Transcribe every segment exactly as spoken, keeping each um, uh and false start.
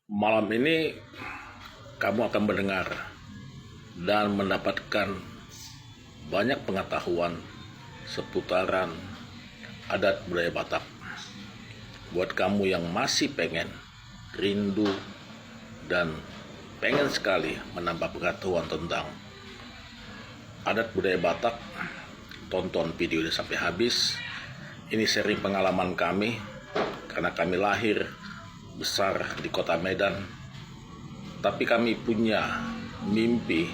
Malam ini kamu akan mendengar dan mendapatkan banyak pengetahuan seputaran adat budaya Batak. Buat kamu yang masih pengen, rindu, dan pengen sekali menambah pengetahuan tentang adat budaya Batak, tonton video ini sampai habis. Ini sharing pengalaman kami, karena kami lahir besar di kota Medan, tapi kami punya mimpi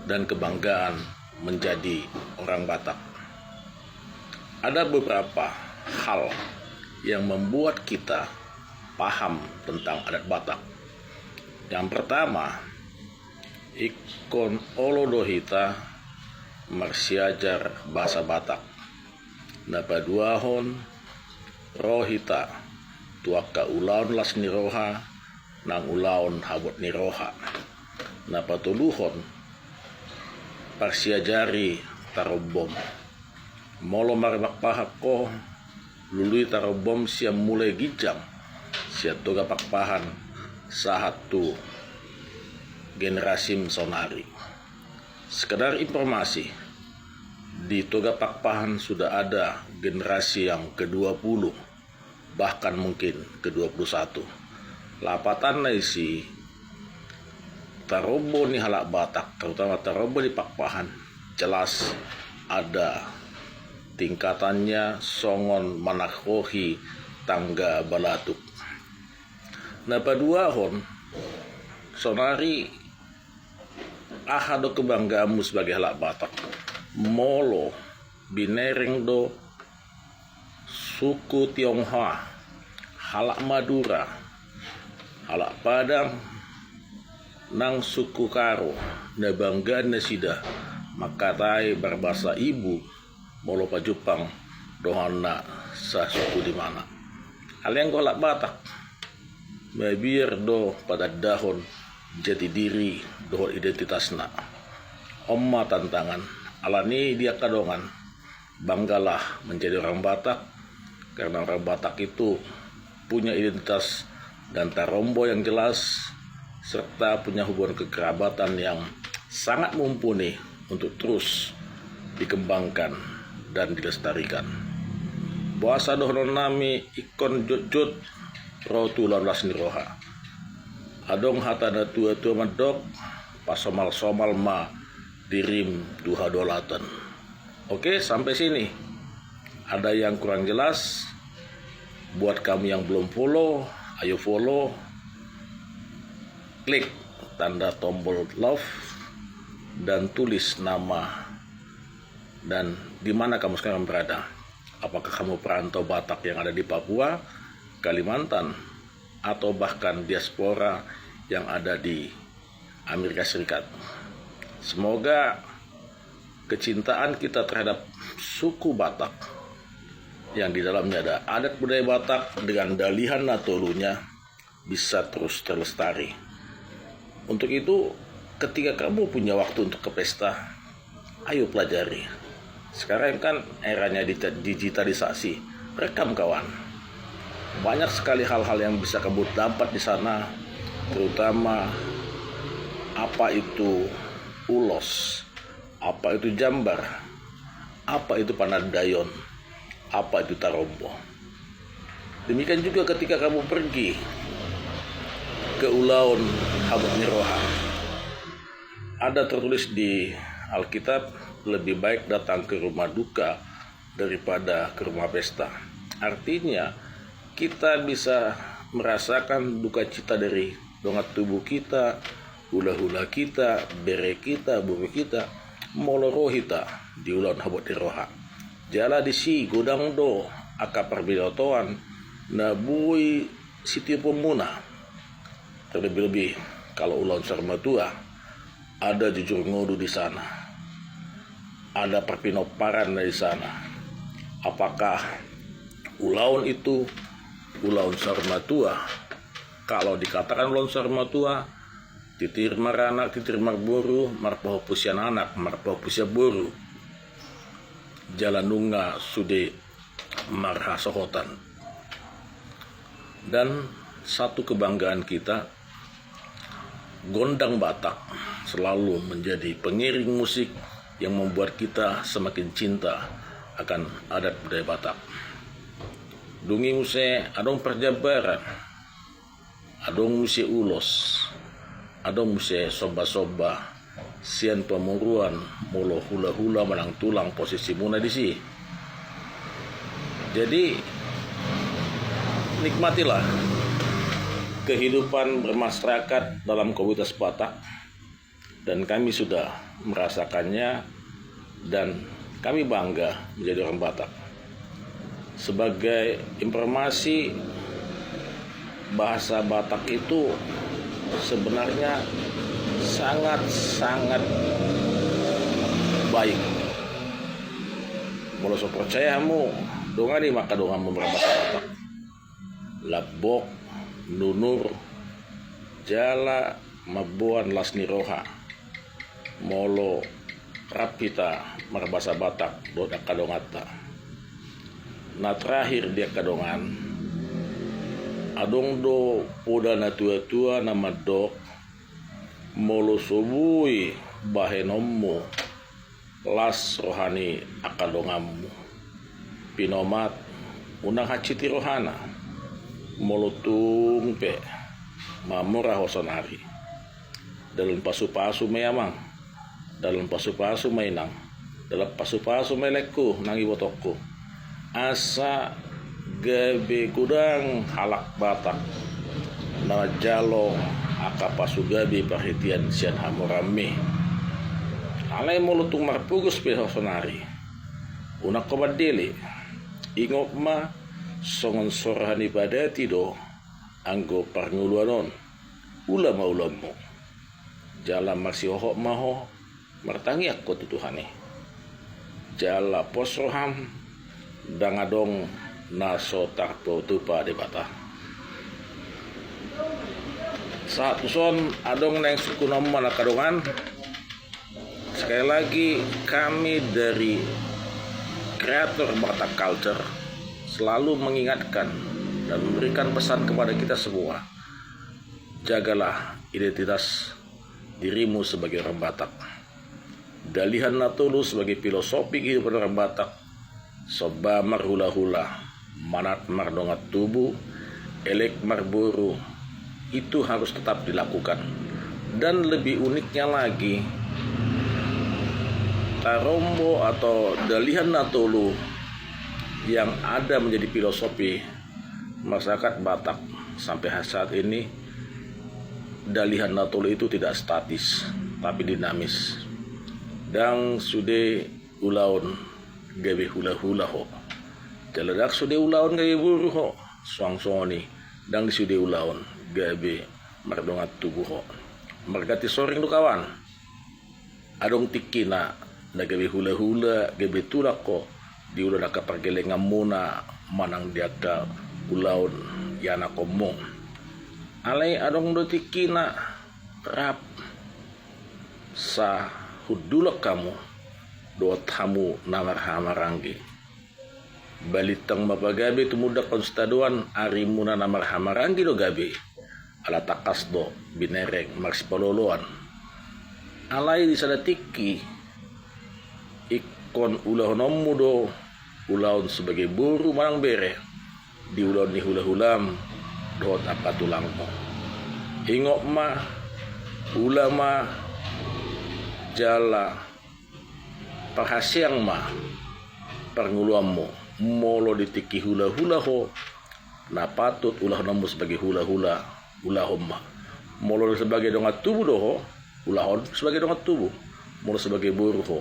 dan kebanggaan menjadi orang Batak. Ada beberapa hal yang membuat kita paham tentang adat Batak. Yang pertama, ingkon olo do hita marsiajar bahasa Batak. Na paduahon, ro hita tu angka ulaon las ni roha nang ulaon habot ni roha. Na patoluhon, parsiajari tarombom. Molo marpakpahan ho, lului tarombom sian mulai ginjang, sian Toga Pakpahan sahat tu generasim saonari. Sekedar informasi, di Toga Pakpahan sudah ada generasi yang kedua puluh, bahkan mungkin kedua puluh satu. Lapatanna disi, tarombo ni halak Batak, terutama tarombo ni Pakpahan, jelas ada tingkatannya songon manangkohi tangga balatuk. Na paduahon, saonari aha do kebanggaanmu sebagai halak Batak? Molo binereng do suku Tionghoa, halak Madura, halak Padang, nang suku Karo, na banggaan nasida mangkatai marbahasa ibu molo pajumpang dohonna sasuku di mana. Alai anggo halak Batak, mabiar do patandahon jati diri dohot identitasna. On ma tantangan, alani di angka dongan, banggalah menjadi orang Batak, karena orang Batak itu punya identitas dan tarombo yang jelas, serta punya hubungan kekerabatan yang sangat mumpuni untuk terus dikembangkan dan dilestarikan. Boasa dohonon nami ingkon jotjot ro tu ulaon las ni roha? Adong hata na tua-tua mandok, pasomal-somal ma dirim tu hadaolatan. Oke, sampai sini. Ada yang kurang jelas, buat kamu yang belum follow, ayo follow, klik tanda tombol love, dan tulis nama dan di mana kamu sekarang berada. Apakah kamu perantau Batak yang ada di Papua, Kalimantan, atau bahkan diaspora yang ada di Amerika Serikat? Semoga kecintaan kita terhadap suku Batak yang di dalamnya ada adat budaya Batak dengan dalihan na tolunya bisa terus terlestari. Untuk itu, ketika kamu punya waktu untuk ke pesta, ayo pelajari. Sekarang kan eranya dita-, digitalisasi. Rekam, kawan. Banyak sekali hal-hal yang bisa kamu dapat di sana, terutama apa itu ulos, apa itu jambar, apa itu panandaion, apa itu tarombo. Demikian juga ketika kamu pergi ke ulaon habot ni roha. Ada tertulis di Alkitab, lebih baik datang ke rumah duka daripada ke rumah pesta. Artinya, kita bisa merasakan duka cita dari dongan tubu kita, hulahula kita, bere kita, boru kita, molo ro hita di ulaon habot ni roha. Jala disi godang do angka parbinotoan na boi sitiopon muna. Terlebih-lebih kalau ulaon saur matua, ada jujur ngolu di sana, ada parpinomparan di sana. Apakah ulaon itu ulaon saur matua? Kalau dikatakan ulaon saur matua, titir maranak, titir marboru, marpahopu sian anak, marpahopu sian boru, jala nunga sude marhasohotan. Dan Satu kebanggaan kita, gondang Batak selalu menjadi pengiring musik yang membuat kita semakin cinta akan adat budaya Batak. Dung i muse adong parjambaran, adong muse ulos, adong muse somba-somba sian pamoruan molo hula-hula manang tulang posisimuna disi. Jadi, nikmatilah kehidupan bermasyarakat dalam komunitas Batak, dan kami sudah merasakannya, dan kami bangga menjadi orang Batak. Sebagai informasi, bahasa Batak itu sebenarnya sangat-sangat baik. Molo so percaya hamu, dongani ma angka donganmu marbahasa Batak. Lambok, nunur, jala mamboan las ni roha molo rap hita marbahasa Batak dohot angka donganta. Na terakhir di angka dongan, adong do poda na tua-tua na mandok, molo so boi bahenonmu las roha ni angka donganmu, pinomat, unang hansit i rohana. Molo tung pe mamora ho saonari, dalan pasu-pasu ma i amang, dalan pasu-pasu ma i inang, dalan pasu-pasu ma i laengku nang ibotongku, asa gabe godang halak Batak na manjalo angka pasugabe parhitean sian hamoraanmi. Alai molo tung marpogos pe ho saonari, unang ho mandele. Ingot ma, songon so roha ni padati do anggo parngoluan on. Ula ma ulaonmu, jala marsihohot ma ho, martangiang ho tu Tuhan i, jala pos roham, ndang adong na so tarpatupa Debata. Sahat tuson, adong naeng sungkunonmu angka dongan. Sekali lagi, kami dari kreator Batak Culture selalu mengingatkan dan memberikan pesan kepada kita semua, jagalah identitas dirimu sebagai orang Batak. Dalihan na tolu sebagai filosofi kehidupan orang Batak: somba marhula-hula, manat mardongan tubu, elek marboru, itu harus tetap dilakukan. Dan lebih uniknya lagi, tarombo atau dalihan na tolu yang ada menjadi filosofi masyarakat Batak sampai saat ini, dalihan na tolu itu tidak statis, tapi dinamis. Ndang sude ulaon gabe hula-hula ho, jala ndang sude ulaon gabe boru ho, suang songon i ndang sude ulaon gabe mardongan tubu ho. Marganti soring do kawan. Adong tingkina na gabe hula-hula, gabe tulang ho di ulaon angka pargellenganmuna manang di angka ulaon ianakhonmu. Alai adong do tingkina rap sahundulan hamu dohot hamu na marhahamaranggi. Balintang ma pagabe tumundalhon sitadoan, arimuna na marhahamaranggi do gabe, ala tangkas do binereng marsipaloloan. Alai di sada tingki, ingkon ulahononmu do ulaon sebagai boru manang bere di ulaon ni hula-hulam dohot angka tulangmu. Ingot ma, ula ma, jala parhaseang ma parngoluanmu. Molo di tingki hula-hula ho, na patut ulahononmu sebagai hula-hula, ulahon ma. Molo sebagai dongan tubu do ho, ulahon sebagai dongan tubu. Molo sebagai boru ho,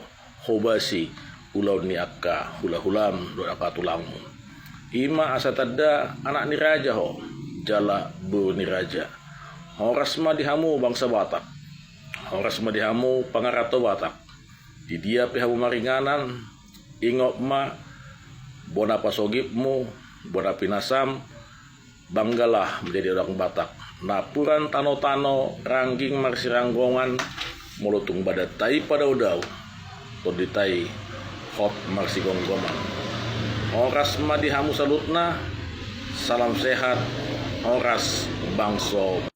hobasi ulaon ni angka hula-hulam dohot angka tulangmu. I ma asa tanda anak ni raja ho jala boru ni raja. Horas ma di hamu bangsa Batak. Horas ma di hamu pangarato Batak. Di dia pe hamu maringanan, ingot ma, bona pasogitmu, bona pinasam, banggalah menjadi orang Batak. Napuran tano-tano, rangging marsiranggongan, molo tung badanta i padao-dao, tondinta i hot marsigomgoman. Horas ma di hamu saluhutna, salam sehat, horas, bangso.